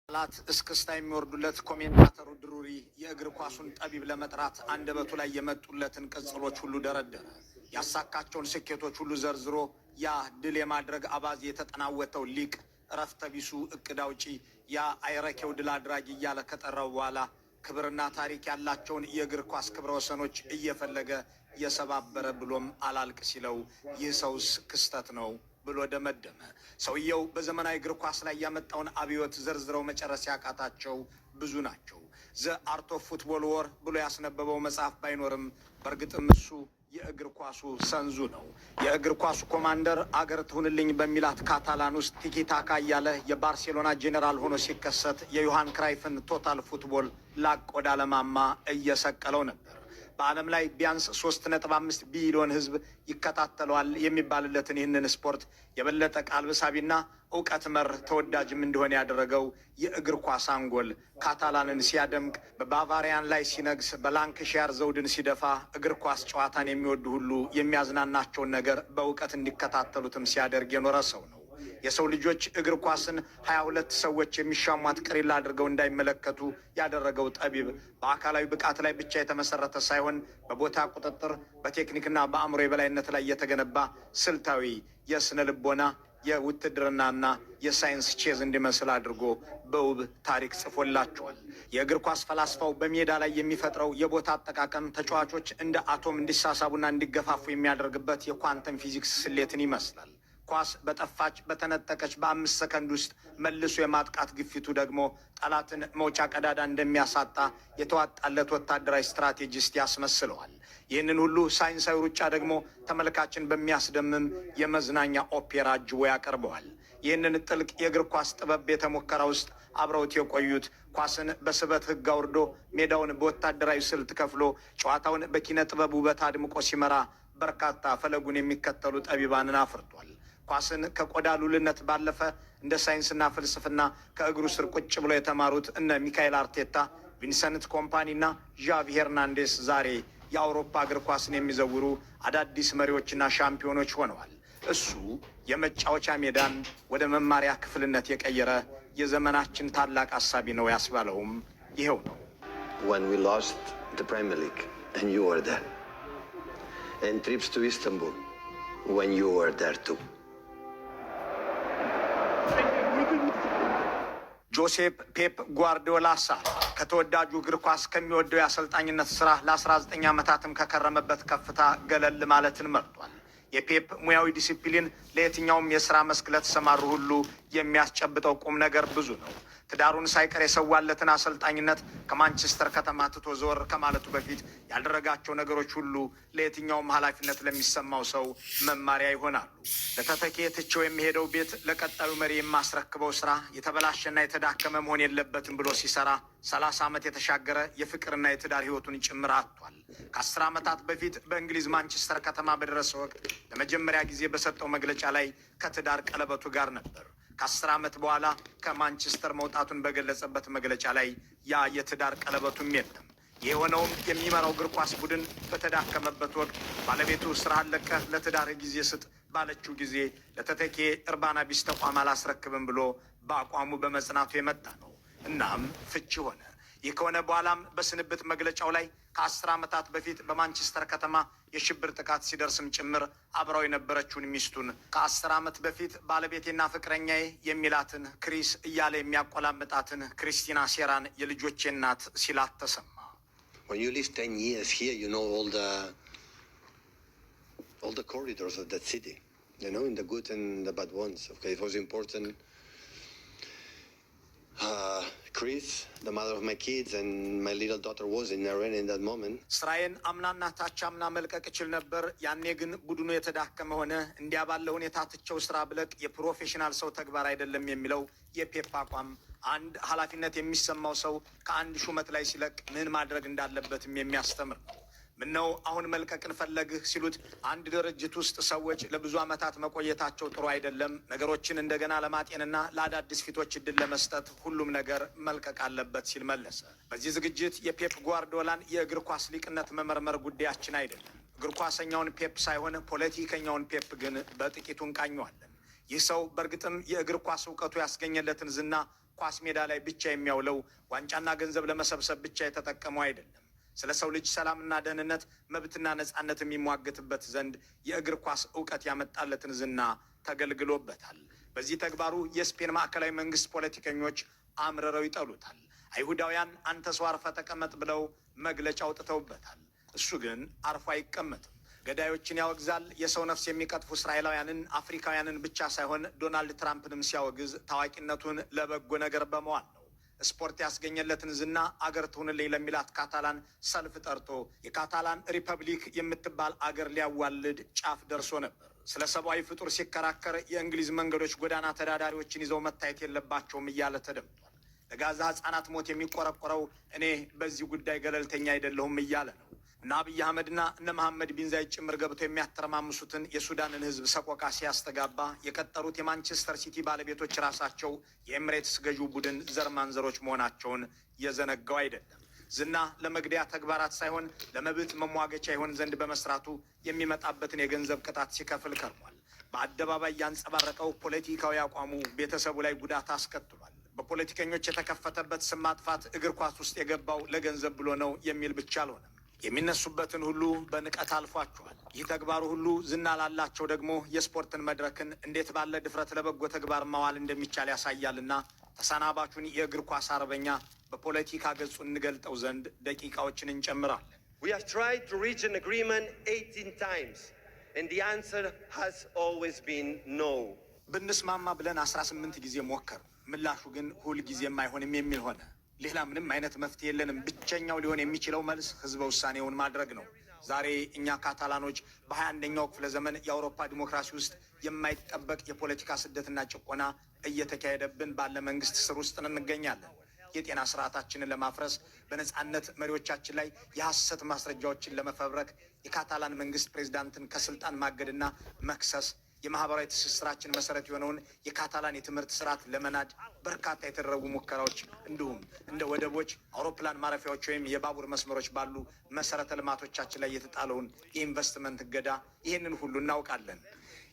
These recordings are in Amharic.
ቃላት እስክስታ የሚወርዱለት ኮሜንታተሩ ድሩሪ የእግር ኳሱን ጠቢብ ለመጥራት አንደበቱ ላይ የመጡለትን ቅጽሎች ሁሉ ደረደረ። ያሳካቸውን ስኬቶች ሁሉ ዘርዝሮ ያ ድል የማድረግ አባዜ የተጠናወተው ሊቅ፣ እረፍተ ቢሱ እቅድ አውጪ፣ ያ አይረኬው ድል አድራጊ እያለ ከጠራው በኋላ ክብርና ታሪክ ያላቸውን የእግር ኳስ ክብረ ወሰኖች እየፈለገ የሰባበረ ብሎም አላልቅ ሲለው ይህ ሰውስ ክስተት ነው ብሎ ደመደመ። ሰውየው በዘመናዊ እግር ኳስ ላይ ያመጣውን አብዮት ዘርዝረው መጨረስ ያቃታቸው ብዙ ናቸው። "The Art of Football War" ብሎ ያስነበበው መጽሐፍ ባይኖርም በእርግጥም እሱ የእግር ኳሱ ሰንዙ ነው። የእግር ኳሱ ኮማንደር አገር ትሁንልኝ በሚላት ካታላን ውስጥ ቲኪታካ እያለ የባርሴሎና ጄኔራል ሆኖ ሲከሰት የዮሃን ክራይፍን total football ላቅ ወዳለ ማማ እየሰቀለው ነበር። በዓለም ላይ ቢያንስ 3.5 ቢሊዮን ሕዝብ ይከታተለዋል የሚባልለትን ይህንን ስፖርት የበለጠ ቀልብ ሳቢና እውቀት መር ተወዳጅም እንዲሆን ያደረገው የእግር ኳስ አንጎል ካታላንን ሲያደምቅ፣ በባቫሪያን ላይ ሲነግስ፣ በላንክሻየር ዘውድን ሲደፋ እግር ኳስ ጨዋታን የሚወዱ ሁሉ የሚያዝናናቸውን ነገር በእውቀት እንዲከታተሉትም ሲያደርግ የኖረ ሰው ነው። የሰው ልጆች እግር ኳስን 22 ሰዎች የሚሻሟት ቅሪላ አድርገው እንዳይመለከቱ ያደረገው ጠቢብ በአካላዊ ብቃት ላይ ብቻ የተመሰረተ ሳይሆን በቦታ ቁጥጥር፣ በቴክኒክና በአእምሮ የበላይነት ላይ የተገነባ ስልታዊ የስነ ልቦና፣ የውትድርናና የሳይንስ ቼዝ እንዲመስል አድርጎ በውብ ታሪክ ጽፎላቸዋል። የእግር ኳስ ፈላስፋው በሜዳ ላይ የሚፈጥረው የቦታ አጠቃቀም ተጫዋቾች እንደ አቶም እንዲሳሳቡና እንዲገፋፉ የሚያደርግበት የኳንተም ፊዚክስ ስሌትን ይመስላል። ኳስ በጠፋች በተነጠቀች በ5 ሰከንድ ውስጥ መልሶ የማጥቃት ግፊቱ ደግሞ ጠላትን መውጫ ቀዳዳ እንደሚያሳጣ የተዋጣለት ወታደራዊ ስትራቴጂስት ያስመስለዋል። ይህንን ሁሉ ሳይንሳዊ ሩጫ ደግሞ ተመልካችን በሚያስደምም የመዝናኛ ኦፔራ አጅቦ ያቀርበዋል። ይህንን ጥልቅ የእግር ኳስ ጥበብ ቤተ ሙከራ ውስጥ አብረውት የቆዩት ኳስን በስበት ሕግ አውርዶ፣ ሜዳውን በወታደራዊ ስልት ከፍሎ፣ ጨዋታውን በኪነ ጥበብ ውበት አድምቆ ሲመራ በርካታ ፈለጉን የሚከተሉ ጠቢባንን አፍርቷል። ኳስን ከቆዳ ሉልነት ባለፈ እንደ ሳይንስና ፍልስፍና ከእግሩ ስር ቁጭ ብለው የተማሩት እነ ሚካኤል አርቴታ፣ ቪንሰንት ኮምፓኒ እና ዣቪ ሄርናንዴስ ዛሬ የአውሮፓ እግር ኳስን የሚዘውሩ አዳዲስ መሪዎችና ሻምፒዮኖች ሆነዋል። እሱ የመጫወቻ ሜዳን ወደ መማሪያ ክፍልነት የቀየረ የዘመናችን ታላቅ አሳቢ ነው ያስባለውም ይኸው ነው። When we lost the Premier League and you were there, and trips to Istanbul when you were there too. ጆሴፕ ፔፕ ጓርዲዮላ ሳላ ከተወዳጁ እግር ኳስ ከሚወደው የአሰልጣኝነት ስራ ለ19 ዓመታትም ከከረመበት ከፍታ ገለል ማለትን መርጧል። የፔፕ ሙያዊ ዲሲፕሊን ለየትኛውም የስራ መስክ ለተሰማሩ ሁሉ የሚያስጨብጠው ቁም ነገር ብዙ ነው። ትዳሩን ሳይቀር የሰዋለትን አሰልጣኝነት ከማንቸስተር ከተማ ትቶ ዘወር ከማለቱ በፊት ያደረጋቸው ነገሮች ሁሉ ለየትኛውም ኃላፊነት ለሚሰማው ሰው መማሪያ ይሆናሉ። ለተተኪ ትቼው የምሄደው ቤት፣ ለቀጣዩ መሪ የማስረክበው ስራ የተበላሸና የተዳከመ መሆን የለበትም ብሎ ሲሰራ 30 ዓመት የተሻገረ የፍቅርና የትዳር ህይወቱን ጭምር አጥቷል። ከ10 ዓመታት በፊት በእንግሊዝ ማንቸስተር ከተማ በደረሰ ወቅት ለመጀመሪያ ጊዜ በሰጠው መግለጫ ላይ ከትዳር ቀለበቱ ጋር ነበር። ከ10 ዓመት በኋላ ከማንቸስተር መውጣቱን በገለጸበት መግለጫ ላይ ያ የትዳር ቀለበቱም የለም። የሆነውም የሚመራው እግር ኳስ ቡድን በተዳከመበት ወቅት ባለቤቱ ስራህን ለቀህ ለትዳር ጊዜ ስጥ ባለችው ጊዜ ለተተኪ እርባና ቢስ ተቋም አላስረክብም ብሎ በአቋሙ በመጽናቱ የመጣ ነው። እናም ፍቺ ሆነ። ይህ ከሆነ በኋላም በስንብት መግለጫው ላይ ከ10 ዓመታት በፊት በማንቸስተር ከተማ የሽብር ጥቃት ሲደርስም ጭምር አብራው የነበረችውን ሚስቱን፣ ከ10 ዓመት በፊት ባለቤቴና ፍቅረኛዬ የሚላትን፣ ክሪስ እያለ የሚያቆላምጣትን ክሪስቲና ሴራን የልጆቼ እናት ሲላት ተሰማ። When you live 10 years here, you know all the corridors of that city, in the good and the bad ones. Okay, it was important. Chris, the mother of my kids, and my little daughter was in arena in that moment. ስራዬን አምናና ታች አምና መልቀቅ እችል ነበር። ያኔ ግን ቡድኑ የተዳከመ ሆነ። እንዲያ ባለ ሁኔታ ትቼው ስራ ብለቅ የፕሮፌሽናል ሰው ተግባር አይደለም የሚለው የፔፕ አቋም አንድ ኃላፊነት የሚሰማው ሰው ከአንድ ሹመት ላይ ሲለቅ ምን ማድረግ እንዳለበትም የሚያስተምር ነው። ምነው አሁን መልቀቅን ፈለግህ ሲሉት አንድ ድርጅት ውስጥ ሰዎች ለብዙ ዓመታት መቆየታቸው ጥሩ አይደለም። ነገሮችን እንደገና ለማጤንና ለአዳዲስ ፊቶች እድል ለመስጠት ሁሉም ነገር መልቀቅ አለበት ሲል መለሰ። በዚህ ዝግጅት የፔፕ ጓርዲዮላን የእግር ኳስ ሊቅነት መመርመር ጉዳያችን አይደለም። እግር ኳሰኛውን ፔፕ ሳይሆን ፖለቲከኛውን ፔፕ ግን በጥቂቱ እንቃኘዋለን። ይህ ሰው በእርግጥም የእግር ኳስ እውቀቱ ያስገኘለትን ዝና ኳስ ሜዳ ላይ ብቻ የሚያውለው፣ ዋንጫና ገንዘብ ለመሰብሰብ ብቻ የተጠቀመው አይደለም። ስለ ሰው ልጅ ሰላምና ደህንነት፣ መብትና ነጻነት የሚሟገትበት ዘንድ የእግር ኳስ እውቀት ያመጣለትን ዝና ተገልግሎበታል። በዚህ ተግባሩ የስፔን ማዕከላዊ መንግስት ፖለቲከኞች አምርረው ይጠሉታል። አይሁዳውያን "አንተ ሰው አርፈህ ተቀመጥ" ብለው መግለጫ አውጥተውበታል። እሱ ግን አርፎ አይቀመጥም። ገዳዮችን ያወግዛል። የሰው ነፍስ የሚቀጥፉ እስራኤላውያንን፣ አፍሪካውያንን ብቻ ሳይሆን ዶናልድ ትራምፕንም ሲያወግዝ ታዋቂነቱን ለበጎ ነገር በመዋል ነው። ስፖርት ያስገኘለትን ዝና አገር ትሁንልኝ ለሚላት ካታላን ሰልፍ ጠርቶ የካታላን ሪፐብሊክ የምትባል አገር ሊያዋልድ ጫፍ ደርሶ ነበር። ስለ ሰብአዊ ፍጡር ሲከራከር የእንግሊዝ መንገዶች ጎዳና ተዳዳሪዎችን ይዘው መታየት የለባቸውም እያለ ተደምጧል። ለጋዛ ሕፃናት ሞት የሚቆረቆረው እኔ በዚህ ጉዳይ ገለልተኛ አይደለሁም እያለ ነው። እነ አብይ አህመድና እነ መሐመድ ቢን ዛይድ ጭምር ገብተው የሚያተረማምሱትን የሱዳንን ሕዝብ ሰቆቃ ሲያስተጋባ የቀጠሩት የማንቸስተር ሲቲ ባለቤቶች ራሳቸው የኤምሬትስ ገዢው ቡድን ዘር ማንዘሮች መሆናቸውን የዘነጋው አይደለም። ዝና ለመግደያ ተግባራት ሳይሆን ለመብት መሟገቻ ይሆን ዘንድ በመስራቱ የሚመጣበትን የገንዘብ ቅጣት ሲከፍል ከርሟል። በአደባባይ ያንጸባረቀው ፖለቲካዊ አቋሙ ቤተሰቡ ላይ ጉዳት አስከትሏል። በፖለቲከኞች የተከፈተበት ስም ማጥፋት እግር ኳስ ውስጥ የገባው ለገንዘብ ብሎ ነው የሚል ብቻ አልሆነም። የሚነሱበትን ሁሉ በንቀት አልፏቸዋል። ይህ ተግባሩ ሁሉ ዝና ላላቸው ደግሞ የስፖርትን መድረክን እንዴት ባለ ድፍረት ለበጎ ተግባር ማዋል እንደሚቻል ያሳያልና ተሰናባቹን የእግር ኳስ አርበኛ በፖለቲካ ገጹ እንገልጠው ዘንድ ደቂቃዎችን እንጨምራለን። We have tried to reach an agreement 18 times, and the answer has always been no. ብንስማማ ብለን 18 ጊዜ ሞከርን። ምላሹ ግን ሁል ጊዜም አይሆንም የሚል ሆነ። ሌላ ምንም አይነት መፍትሄ የለንም። ብቸኛው ሊሆን የሚችለው መልስ ህዝበ ውሳኔውን ማድረግ ነው። ዛሬ እኛ ካታላኖች በ21ኛው ክፍለ ዘመን የአውሮፓ ዲሞክራሲ ውስጥ የማይጠበቅ የፖለቲካ ስደትና ጭቆና እየተካሄደብን ባለ መንግስት ስር ውስጥ እንገኛለን። የጤና ስርዓታችንን ለማፍረስ፣ በነጻነት መሪዎቻችን ላይ የሐሰት ማስረጃዎችን ለመፈብረክ፣ የካታላን መንግስት ፕሬዚዳንትን ከስልጣን ማገድና መክሰስ፣ የማህበራዊ ትስስራችን መሰረት የሆነውን የካታላን የትምህርት ስርዓት ለመናድ በርካታ የተደረጉ ሙከራዎች፣ እንዲሁም እንደ ወደቦች፣ አውሮፕላን ማረፊያዎች ወይም የባቡር መስመሮች ባሉ መሰረተ ልማቶቻችን ላይ የተጣለውን የኢንቨስትመንት እገዳ፣ ይህንን ሁሉ እናውቃለን።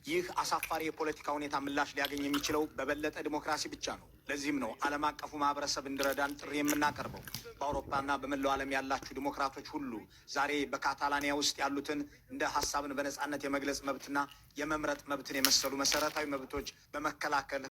ይህ አሳፋሪ የፖለቲካ ሁኔታ ምላሽ ሊያገኝ የሚችለው በበለጠ ዲሞክራሲ ብቻ ነው። ለዚህም ነው ዓለም አቀፉ ማህበረሰብ እንዲረዳን ጥሪ የምናቀርበው። በአውሮፓና በመላው ዓለም ያላችሁ ዲሞክራቶች ሁሉ ዛሬ በካታላኒያ ውስጥ ያሉትን እንደ ሀሳብን በነጻነት የመግለጽ መብትና የመምረጥ መብትን የመሰሉ መሰረታዊ መብቶች በመከላከል